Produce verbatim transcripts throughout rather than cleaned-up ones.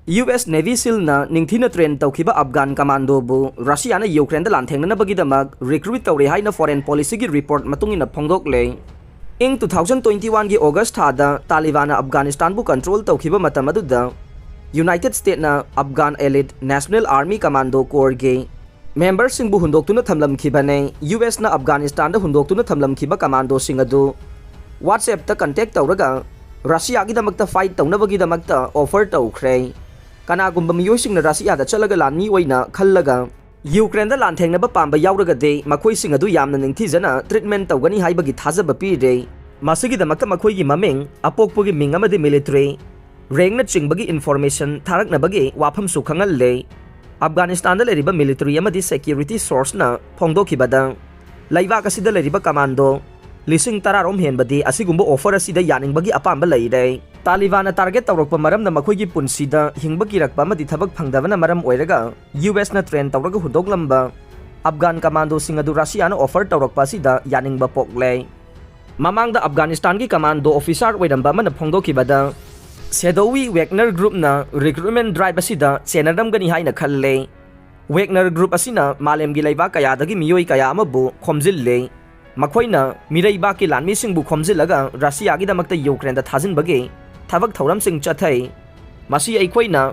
U S Navy SEALꯅ ꯅꯤꯡꯊꯤꯅ train ꯇꯧꯈꯤꯕ ꯑꯐꯒꯥꯟ commandoꯕꯨ ꯔꯁꯤꯌꯥꯅ ꯌꯨꯀ꯭ꯔꯦꯟꯗ ꯂꯥꯟꯊꯦꯡꯅꯅꯕꯒꯤꯗꯃꯛ recruit ꯇꯧꯔꯦ ꯍꯥꯏꯅ foreign policyꯒꯤ report ꯃꯇꯨꯡ ꯏꯟꯅ ꯐꯣꯡꯗꯣꯛꯂꯦ꯫ ꯏꯪ two thousand twenty oneꯒꯤ August ꯊꯥꯗ ꯇꯥꯂꯤꯕꯥꯟꯅ ꯑꯐꯒꯥꯅꯤꯁꯇꯥꯟꯕꯨ control ꯇꯧꯈꯤꯕ ꯃꯇꯝ ꯑꯗꯨꯗ United Statesꯅ Afghan elite National Army Commando Corpsꯀꯤ memberꯁꯤꯡꯕꯨ ꯍꯨꯟꯗꯣꯛꯇꯨꯅ ꯊꯝꯂꯝꯈꯤꯕꯅꯦ꯫ ꯌꯨ ꯑꯦꯁꯅ ꯑꯐꯒꯥꯅꯤꯁꯇꯥꯟꯗ ꯍꯨꯟꯗꯣꯛꯇꯨꯅ ꯊꯝꯂꯝꯈꯤꯕ commandoꯁꯤꯡ ꯑꯗꯨ WhatsAppꯇ contact ꯇꯧꯔꯒ ꯔꯁꯤꯌꯥꯒꯤꯗꯃꯛꯇ fight ꯇꯧꯅꯕꯒꯤꯗꯃꯛꯇ offer ꯇꯧꯈ꯭ꯔꯦ꯫ ꯀꯅꯥꯒꯨꯝꯕ ꯃꯤꯑꯣꯏꯁꯤꯡꯅ ꯔꯁꯤꯌꯥꯗ ꯆꯠꯂꯒ ꯂꯥꯟꯃꯤ ꯑꯣꯏꯅ ꯈꯜꯂꯒ ꯌꯨꯀ꯭ꯔꯦꯟꯗ ꯂꯥꯟꯊꯦꯡꯅꯕ ꯄꯥꯝꯕ ꯌꯥꯎꯔꯒꯗꯤ ꯃꯈꯣꯏꯁꯤꯡ ꯑꯗꯨ ꯌꯥꯝꯅ ꯅꯤꯡꯊꯤꯖꯅ treatment ꯇꯧꯒꯅꯤ ꯍꯥꯏꯕꯒꯤ ꯊꯥꯖꯕ ꯄꯤꯔꯦ꯫ ꯃꯁꯤꯒꯤꯗꯃꯛꯇ ꯃꯈꯣꯏꯒꯤ ꯃꯃꯤꯡ, ꯑꯄꯣꯛꯄꯒꯤ ꯃꯤꯡ ꯑꯃꯗꯤ military rankꯅꯆꯤꯡꯕꯒꯤ information ꯊꯥꯔꯛꯅꯕꯒꯤ ꯋꯥꯐꯝꯁꯨ ꯈꯪꯍꯜꯂꯦ꯫ ꯑꯐꯒꯥꯅꯤꯁꯇꯥꯟꯗ ꯂꯩꯔꯤꯕ military ꯑꯃꯗꯤ security sourceꯅ ꯐꯣꯡꯗꯣꯛꯈꯤꯕꯗ, ꯂꯩꯕꯥꯛ ꯑꯁꯤꯗ ꯂꯩꯔꯤꯕ commando ꯂꯤꯁꯤꯡ ꯇꯔꯥꯔꯣꯝ ꯍꯦꯟꯕꯗꯤ ꯑꯁꯤꯒꯨꯝꯕ offer ꯑꯁꯤꯗ ꯌꯥꯅꯤꯡꯕꯒꯤ ꯑꯄꯥꯝꯕ ꯂꯩꯔꯦ꯫ ꯇꯥꯂꯤꯕꯥꯟꯅ target ꯇꯧꯔꯛꯄ ꯃꯔꯝꯅ ꯃꯈꯣꯏꯒꯤ ꯄꯨꯟꯁꯤꯗ ꯍꯤꯡꯕ ꯀꯤꯔꯛꯄ ꯑꯃꯗꯤ ꯊꯕꯛ ꯐꯪꯗꯕꯅ ꯃꯔꯝ ꯑꯣꯏꯔꯒ ꯌꯨ ꯑꯦꯁꯅ train ꯇꯧꯔꯒ ꯍꯨꯟꯗꯣꯛꯂꯝꯕ ꯑꯐꯒꯥꯟ commandoꯁꯤꯡ ꯑꯗꯨ ꯔꯁꯤꯌꯥꯅ offer ꯇꯧꯔꯛꯄ ꯑꯁꯤꯗ ꯌꯥꯅꯤꯡꯕ ꯄꯣꯛꯂꯦ꯫ ꯃꯃꯥꯡꯗ ꯑꯐꯒꯥꯅꯤꯁꯇꯥꯟꯒꯤ commando officer ꯑꯣꯏꯔꯝꯕ ꯑꯃꯅ ꯐꯣꯡꯗꯣꯛꯈꯤꯕꯗ, shadowy Wagner groupꯅ recruitment drive ꯑꯁꯤꯗ ꯆꯦꯟꯅꯔꯝꯒꯅꯤ ꯍꯥꯏꯅ ꯈꯜꯂꯦ꯫ Wagner group ꯑꯁꯤꯅ ꯃꯥꯂꯦꯝꯒꯤ ꯂꯩꯕꯥꯛ ꯀꯌꯥꯗꯒꯤ ꯃꯤꯑꯣꯏ ꯀꯌꯥ ꯑꯃꯕꯨ ꯈꯣꯝꯖꯤꯜꯂꯦ꯫ ꯃꯈꯣꯏꯅ ꯃꯤꯔꯩꯕꯥꯛꯀꯤ ꯂꯥꯟꯃꯤꯁꯤꯡꯕꯨ ꯈꯣꯝꯖꯤꯜꯂꯒ ꯔꯁꯤꯌꯥꯒꯤꯗꯃꯛꯇ ꯌꯨꯀ꯭ꯔꯦꯟꯗ ꯊꯥꯖꯤꯟꯕꯒꯤ ꯊꯕꯛ ꯊꯧꯔꯝꯁꯤꯡ ꯆꯠꯊꯩ꯫ ꯃꯁꯤ ꯑꯩꯈꯣꯏꯅ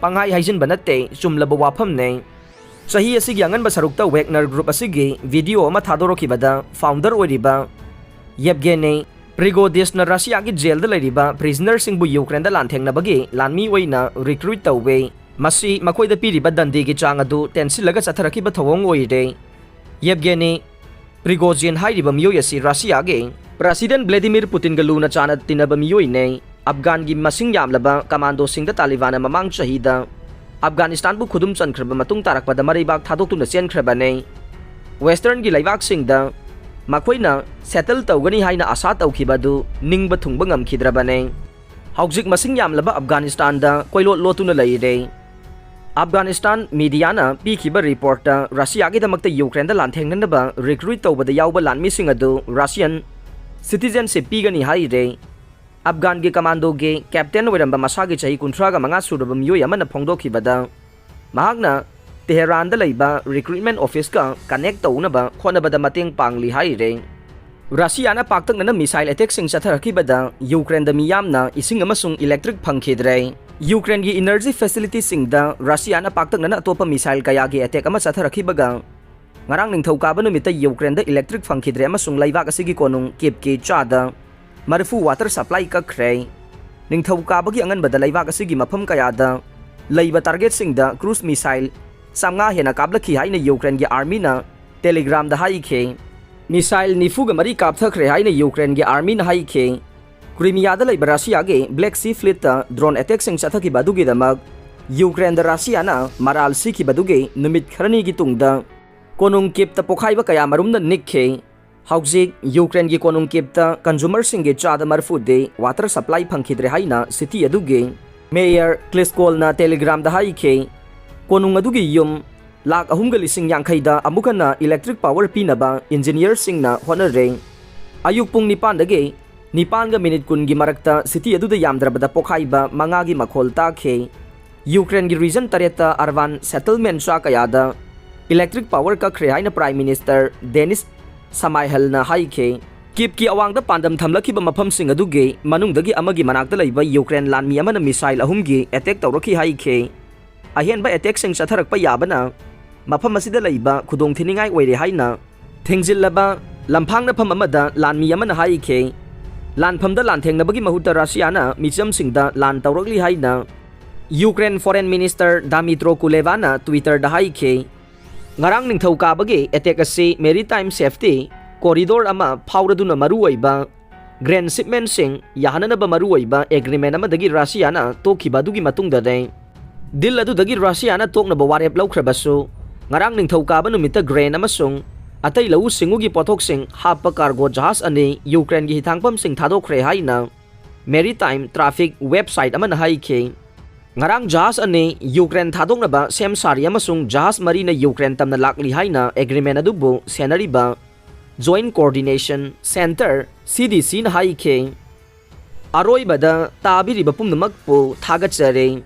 ꯄꯪꯍꯥꯏ ꯍꯥꯏꯖꯤꯟꯕ ꯅꯠꯇꯦ, ꯆꯨꯝꯂꯕ ꯋꯥꯐꯝꯅꯦ꯫ ꯆꯍꯤ ꯑꯁꯤꯒꯤ ꯑꯉꯟꯕ ꯁꯔꯨꯛꯇ Wagner group ꯑꯁꯤꯒꯤ video ꯑꯃ ꯊꯥꯗꯣꯔꯛꯈꯤꯕꯗ founder ꯑꯣꯏꯔꯤꯕ Yevgeny Prigozhinꯅ ꯔꯁꯤꯌꯥꯒꯤ jailꯗ ꯂꯩꯔꯤꯕ prisonerꯁꯤꯡꯕꯨ ꯌꯨꯀ꯭ꯔꯦꯟꯗ ꯂꯥꯟꯊꯦꯡꯅꯕꯒꯤ ꯂꯥꯟꯃꯤ ꯑꯣꯏꯅ recruit ꯇꯧꯋꯦ꯫ ꯃꯁꯤ ꯃꯈꯣꯏꯗ ꯄꯤꯔꯤꯕ ꯗꯟꯗꯤꯒꯤ ꯆꯥꯡ ꯑꯗꯨ ꯇꯦꯟꯁꯤꯜꯂꯒ ꯆꯠꯊꯔꯛꯈꯤꯕ ꯊꯧꯑꯣꯡ ꯑꯣꯏꯔꯦ꯫ Yevgeny Prigozhin ꯍꯥꯏꯔꯤꯕ ꯃꯤꯑꯣꯏ ꯑꯁꯤ ꯔꯁꯤꯌꯥꯒꯤ President Vladimir Putinꯒ ꯂꯨꯅ ꯆꯥꯟꯅ ꯇꯤꯟꯅꯕ ꯃꯤꯑꯣꯏꯅꯦ꯫ ꯑꯐꯒꯥꯟꯒꯤ ꯃꯁꯤꯡ ꯌꯥꯝꯂꯕ commandoꯁꯤꯡꯗ ꯇꯥꯂꯤꯕꯥꯟꯅ ꯃꯃꯥꯡ ꯆꯍꯤꯗ ꯑꯐꯒꯥꯅꯤꯁꯇꯥꯟꯕꯨ ꯈꯨꯗꯨꯝ ꯆꯟꯈ꯭ꯔꯕ ꯃꯇꯨꯡ ꯇꯥꯔꯛꯄꯗ ꯃꯔꯩꯕꯥꯛ ꯊꯥꯗꯣꯛꯇꯨꯅ ꯆꯦꯟꯈ꯭ꯔꯕꯅꯦ꯫ Westernꯒꯤ ꯂꯩꯕꯥꯛꯁꯤꯡꯗ ꯃꯈꯣꯏꯅ settle ꯇꯧꯒꯅꯤ ꯍꯥꯏꯅ ꯑꯥꯁꯥ ꯇꯧꯈꯤꯕ ꯑꯗꯨ ꯅꯤꯡꯕ ꯊꯨꯡꯕ ꯉꯝꯈꯤꯗ꯭ꯔꯕꯅꯦ꯫ ꯍꯧꯖꯤꯛ ꯃꯁꯤꯡ ꯌꯥꯝꯂꯕ ꯑꯐꯒꯥꯅꯤꯁꯇꯥꯟꯗ ꯀꯣꯏꯂꯣꯠ ꯂꯣꯠꯇꯨꯅ ꯂꯩꯔꯦ꯫ ꯑꯐꯒꯥꯅꯤꯁꯇꯥꯟ mediaꯅ ꯄꯤꯈꯤꯕ reportꯇ ꯔꯁꯤꯌꯥꯒꯤꯗꯃꯛꯇ ꯌꯨꯀ꯭ꯔꯦꯟꯗ ꯂꯥꯟꯊꯦꯡꯅꯅꯕ recruit ꯇꯧꯕꯗ ꯌꯥꯎꯕ ꯂꯥꯟꯃꯤꯁꯤꯡ ꯑꯗꯨ Russian citizenship ꯄꯤꯒꯅꯤ ꯍꯥꯏꯔꯦ꯫ ꯑꯐꯒꯥꯟꯒꯤ ꯀꯃꯥꯟꯗꯣꯒꯤ ꯀꯦꯞꯇꯦꯟ ꯑꯣꯏꯔꯝꯕ ꯃꯁꯥꯒꯤ ꯆꯍꯤ ꯀꯨꯟꯊ꯭ꯔꯥꯒ ꯃꯉꯥ ꯁꯨꯔꯕ ꯃꯤꯑꯣꯏ ꯑꯃꯅ ꯐꯣꯡꯗꯣꯛꯈꯤꯕꯗ, ꯃꯍꯥꯛꯅ ꯇꯦꯍꯔꯥꯟꯗ ꯂꯩꯕ ꯔꯤꯀ꯭ꯔꯨꯠꯃꯦꯟ ꯑꯣꯐꯤꯁꯀ ꯀꯅꯦꯛ ꯇꯧꯅꯕ ꯍꯣꯠꯅꯕꯗ ꯃꯇꯦꯡ ꯄꯥꯡꯂꯤ ꯍꯥꯏꯔꯦ꯫ ꯔꯁꯤꯌꯥꯅ ꯄꯥꯛꯇꯛꯅꯅ ꯃꯤꯁꯥꯏꯜ ꯑꯦꯇꯦꯛꯁꯤꯡ ꯆꯠꯊꯔꯛꯈꯤꯕꯗ ꯌꯨꯀ꯭ꯔꯦꯟꯗ ꯃꯤꯌꯥꯝꯅ ꯏꯁꯤꯡ ꯑꯃꯁꯨꯡ ꯏꯂꯦꯛꯇ꯭ꯔꯤꯛ ꯐꯪꯈꯤꯗ꯭ꯔꯦ꯫ ꯌꯨꯀ꯭ꯔꯦꯟꯒꯤ ꯏꯅꯔꯖꯤ ꯐꯦꯁꯤꯂꯤꯇꯤꯁꯤꯡꯗ ꯔꯁꯤꯌꯥꯅ ꯄꯥꯛꯇꯛꯅꯅ ꯑꯇꯣꯞꯄ ꯃꯤꯁꯥꯏꯜ ꯀꯌꯥꯒꯤ ꯑꯦꯇꯦꯛ ꯑꯃ ꯆꯠꯊꯔꯛꯈꯤꯕꯒ, ꯉꯔꯥꯡ ꯅꯤꯡꯊꯧꯀꯥꯕ ꯅꯨꯃꯤꯠꯇ ꯌꯨꯀ꯭ꯔꯦꯟꯗ ꯏꯂꯦꯛꯇ꯭ꯔꯤꯛ ꯐꯪꯈꯤꯗ꯭ꯔꯦ ꯑꯃꯁꯨꯡ ꯂꯩꯕꯥꯛ ꯑꯁꯤꯒꯤ ꯀꯣꯅꯨꯡ ꯀꯤꯞꯀꯤ ꯆꯥꯗ ꯃꯔꯤꯐꯨ ꯋꯥꯇꯔ ꯁꯄ꯭ꯂꯥꯏ ꯀꯛꯈ꯭ꯔꯦ꯫ ꯅꯤꯡꯊꯧꯀꯥꯕꯒꯤ ꯑꯉꯟꯕꯗ ꯂꯩꯕꯥꯛ ꯑꯁꯤꯒꯤ ꯃꯐꯝ ꯀꯌꯥꯗ ꯂꯩꯕ ꯇꯥꯔꯒꯦꯠꯁꯤꯡꯗ ꯀ꯭ꯔꯨꯖ ꯃꯤꯁꯥꯏꯜ ꯆꯥꯝꯃꯉꯥ ꯍꯦꯟꯅ ꯀꯥꯞꯂꯛꯈꯤ ꯍꯥꯏꯅ ꯌꯨꯀ꯭ꯔꯦꯟꯒꯤ ꯑꯥꯔꯃꯤꯅ ꯇꯦꯂꯤꯒ꯭ꯔꯥꯝꯗ ꯍꯥꯏꯈꯤ꯫ ꯃꯤꯁꯥꯏꯜ ꯅꯤꯐꯨꯒ ꯃꯔꯤ ꯀꯥꯞꯊꯈ꯭ꯔꯦ ꯍꯥꯏꯅ ꯌꯨꯀ꯭ꯔꯦꯟꯒꯤ ꯑꯥꯔꯃꯤꯅ ꯍꯥꯏꯈꯤ꯫ ꯀ꯭ꯔꯤꯃꯤꯌꯥꯗ ꯂꯩꯕ ꯔꯁꯤꯌꯥꯒꯤ ꯕ꯭ꯂꯦꯛ ꯁꯤ ꯐ꯭ꯂꯤꯠꯇ ꯗ꯭ꯔꯣꯟ ꯑꯦꯇꯦꯛꯁꯤꯡ ꯆꯠꯊꯈꯤꯕ ꯑꯗꯨꯒꯤꯗꯃꯛ ꯌꯨꯀ꯭ꯔꯦꯟꯗ ꯔꯁꯤꯌꯥꯅ ꯃꯔꯥꯜ ꯁꯤꯈꯤꯕꯗꯨꯒꯤ ꯅꯨꯃꯤꯠ ꯈꯔꯅꯤꯒꯤ ꯇꯨꯡꯗ ꯀꯣꯅꯨꯡ ꯀꯤꯞꯇ ꯄꯣꯈꯥꯏꯕ ꯀꯌꯥ ꯃꯔꯨꯝꯅ ꯅꯤꯛꯈꯤ꯫ ꯍꯧꯖꯤꯛ ꯌꯨꯀ꯭ꯔꯦꯟꯒꯤ ꯀꯣꯅꯨꯡ ꯀꯤꯞꯇ ꯀꯟꯖꯨꯃꯔꯁꯤꯡꯒꯤ ꯆꯥꯗ ꯃꯔꯤꯐꯨꯗꯤ ꯋꯥꯇꯔ ꯁꯄ꯭ꯂꯥꯏ ꯐꯪꯈꯤꯗ꯭ꯔꯦ ꯍꯥꯏꯅ ꯁꯤꯇꯤ ꯑꯗꯨꯒꯤ ꯃꯦꯌꯔ ꯀ꯭ꯂꯤꯁꯀꯣꯜꯅ ꯇꯦꯂꯤꯒ꯭ꯔꯥꯝꯗ ꯍꯥꯏꯈꯤ꯫ ꯀꯣꯅꯨꯡ ꯑꯗꯨꯒꯤ ꯌꯨꯝ ꯂꯥꯈ ꯑꯍꯨꯝꯒ ꯂꯤꯁꯤꯡ ꯌꯥꯡꯈꯩꯗ ꯑꯃꯨꯛ ꯍꯟꯅ ꯏꯂꯦꯛꯇ꯭ꯔꯤꯛ ꯄꯥꯋꯔ ꯄꯤꯅꯕ ꯏꯟꯖꯤꯅꯤꯌꯔꯁꯤꯡꯅ ꯍꯣꯠꯅꯔꯦ꯫ ꯑꯌꯨꯛ ꯄꯨꯡ ꯅꯤꯄꯥꯟꯗꯒꯤ ꯅꯤꯄꯥꯟꯒ ꯃꯤꯅꯤꯠ ꯀꯨꯟꯒꯤ ꯃꯔꯛꯇ ꯁꯤꯇꯤ ꯑꯗꯨꯗ ꯌꯥꯝꯗ꯭ꯔꯕꯗ ꯄꯣꯈꯥꯏꯕ ꯃꯉꯥꯒꯤ ꯃꯈꯣꯜ ꯇꯥꯈꯤ꯫ ꯌꯨꯀ꯭ꯔꯦꯟꯒꯤ ꯔꯤꯖꯟ ꯇꯔꯦꯠꯇ ꯑꯔꯕꯥꯟ ꯁꯦꯇꯜꯃꯦꯟ ꯆꯥ ꯀꯌꯥꯗ ꯏꯂꯦꯛꯇ꯭ꯔꯤꯛ ꯄꯥꯋꯔ ꯀꯛꯈ꯭ꯔꯦ ꯍꯥꯏꯅ ꯄ꯭ꯔꯥꯏꯝ ꯃꯤꯅꯤꯁꯇꯔ ꯗꯦꯅꯤꯁ ꯁꯃꯥꯏꯍꯜꯅ ꯍꯥꯏꯈꯤ꯫ ꯀꯤꯞꯀꯤ ꯑꯋꯥꯡꯗ ꯄꯥꯟꯗꯝ ꯊꯝꯂꯛꯈꯤꯕ ꯃꯐꯝꯁꯤꯡ ꯑꯗꯨꯒꯤ ꯃꯅꯨꯡꯗꯒꯤ ꯑꯃꯒꯤ ꯃꯅꯥꯛꯇ ꯂꯩꯕ ꯌꯨꯀ꯭ꯔꯦꯟ ꯂꯥꯟꯃꯤ ꯑꯃꯅ ꯃꯤꯁꯥꯏꯜ ꯑꯍꯨꯝꯒꯤ ꯑꯦꯇꯦꯛ ꯇꯧꯔꯛꯈꯤ ꯍꯥꯏꯈꯤ꯫ ꯑꯍꯦꯟꯕ ꯑꯦꯇꯦꯛꯁꯤꯡ ꯆꯠꯊꯔꯛꯄ ꯌꯥꯕꯅ ꯃꯐꯝ ꯑꯁꯤꯗ ꯂꯩꯕ ꯈꯨꯗꯣꯡꯊꯤꯅꯤꯡꯉꯥꯏ ꯑꯣꯏꯔꯦ ꯍꯥꯏꯅ ꯊꯤꯡꯖꯤꯜꯂꯕ ꯂꯝꯐꯥꯡꯅꯐꯝ ꯑꯃꯗ ꯂꯥꯟꯃꯤ ꯑꯃꯅ ꯍꯥꯏꯈꯤ꯫ ꯂꯥꯟꯐꯝꯗ ꯂꯥꯟꯊꯦꯡꯅꯕꯒꯤ ꯃꯍꯨꯠꯇ ꯔꯁꯤꯌꯥꯅ ꯃꯤꯆꯝꯁꯤꯡꯗ ꯂꯥꯟ ꯇꯧꯔꯛꯂꯤ ꯍꯥꯏꯅ ꯌꯨꯀ꯭ꯔꯦꯟ ꯐꯣꯔꯦꯟ ꯃꯤꯅꯤꯁꯇꯔ ꯗꯥꯃꯤꯇ꯭ꯔꯣ ꯀꯨꯂꯦꯕꯥꯅ ꯇ꯭ꯋꯤꯇꯔꯗ ꯍꯥꯏꯈꯤ꯫ ꯉꯔꯥꯡ ꯅꯤꯡꯊꯧꯀꯥꯕꯒꯤ ꯑꯦꯇꯦꯛ ꯑꯁꯤ ꯃꯦꯔꯤꯇꯥꯏꯝ ꯁꯦꯐꯇꯤ ꯀꯣꯔꯤꯗꯣꯔ ꯑꯃ ꯐꯥꯎꯔꯗꯨꯅ ꯃꯔꯨꯑꯣꯏꯕ ꯒ꯭ꯔꯦꯟ ꯁꯤꯞꯃꯦꯟꯁꯤꯡ ꯌꯥꯍꯟꯅꯅꯕ ꯃꯔꯨꯑꯣꯏꯕ ꯑꯦꯒ꯭ꯔꯤꯃꯦꯟ ꯑꯃꯗꯒꯤ ꯔꯁꯤꯌꯥꯅ ꯇꯣꯛꯈꯤꯕ ꯑꯗꯨꯒꯤ ꯃꯇꯨꯡꯗꯅꯤ꯫ ꯗꯤꯜ ꯑꯗꯨꯗꯒꯤ ꯔꯁꯤꯌꯥꯅ ꯇꯣꯛꯅꯕ ꯋꯥꯔꯦꯞ ꯂꯧꯈ꯭ꯔꯕꯁꯨ, ꯉꯔꯥꯡ ꯅꯤꯡꯊꯧꯀꯥꯕ ꯅꯨꯃꯤꯠꯇ ꯒ꯭ꯔꯦꯟ ꯑꯃꯁꯨꯡ ꯑꯇꯩ ꯂꯧꯎ ꯁꯤꯡꯎꯒꯤ ꯄꯣꯠꯊꯣꯛꯁꯤꯡ ꯍꯥꯞꯄ ꯀꯥꯔꯒꯣ ꯖꯍꯥꯖ ꯑꯅꯤ ꯌꯨꯀ꯭ꯔꯦꯟꯒꯤ ꯍꯤꯊꯥꯡꯐꯝꯁꯤꯡ ꯊꯥꯗꯣꯛꯈ꯭ꯔꯦ ꯍꯥꯏꯅ ꯃꯦꯔꯤꯇꯥꯏꯝ ꯇ꯭ꯔꯥꯐꯤꯛ ꯋꯦꯕꯁꯥꯏꯠ ꯑꯃꯅ ꯍꯥꯏꯈꯤ꯫ ꯉꯔꯥꯡ ꯖꯍꯥꯖ ꯑꯅꯤ ꯌꯨꯀ꯭ꯔꯦꯟ ꯊꯥꯗꯣꯛꯅꯕ ꯁꯦꯝ ꯁꯥꯔꯤ ꯑꯃꯁꯨꯡ ꯖꯍꯥꯖ ꯃꯔꯤꯅ ꯌꯨꯀ꯭ꯔꯦꯟ ꯇꯝꯅ ꯂꯥꯛꯂꯤ ꯍꯥꯏꯅ ꯑꯦꯒ꯭ꯔꯤꯃꯦꯟ ꯑꯗꯨꯕꯨ ꯁꯦꯟꯅꯔꯤꯕ ꯖꯣꯏꯟꯠ ꯀꯣꯑꯣꯔꯗꯤꯅꯦꯁꯟ ꯁꯦꯟꯇꯔ, ꯁꯤ ꯗꯤ ꯁꯤꯅ ꯍꯥꯏꯈꯤ꯫ ꯑꯔꯣꯏꯕꯗ ꯇꯥꯕꯤꯔꯤꯕ ꯄꯨꯝꯅꯃꯛꯄꯨ ꯊꯥꯒꯠꯆꯔꯤ꯫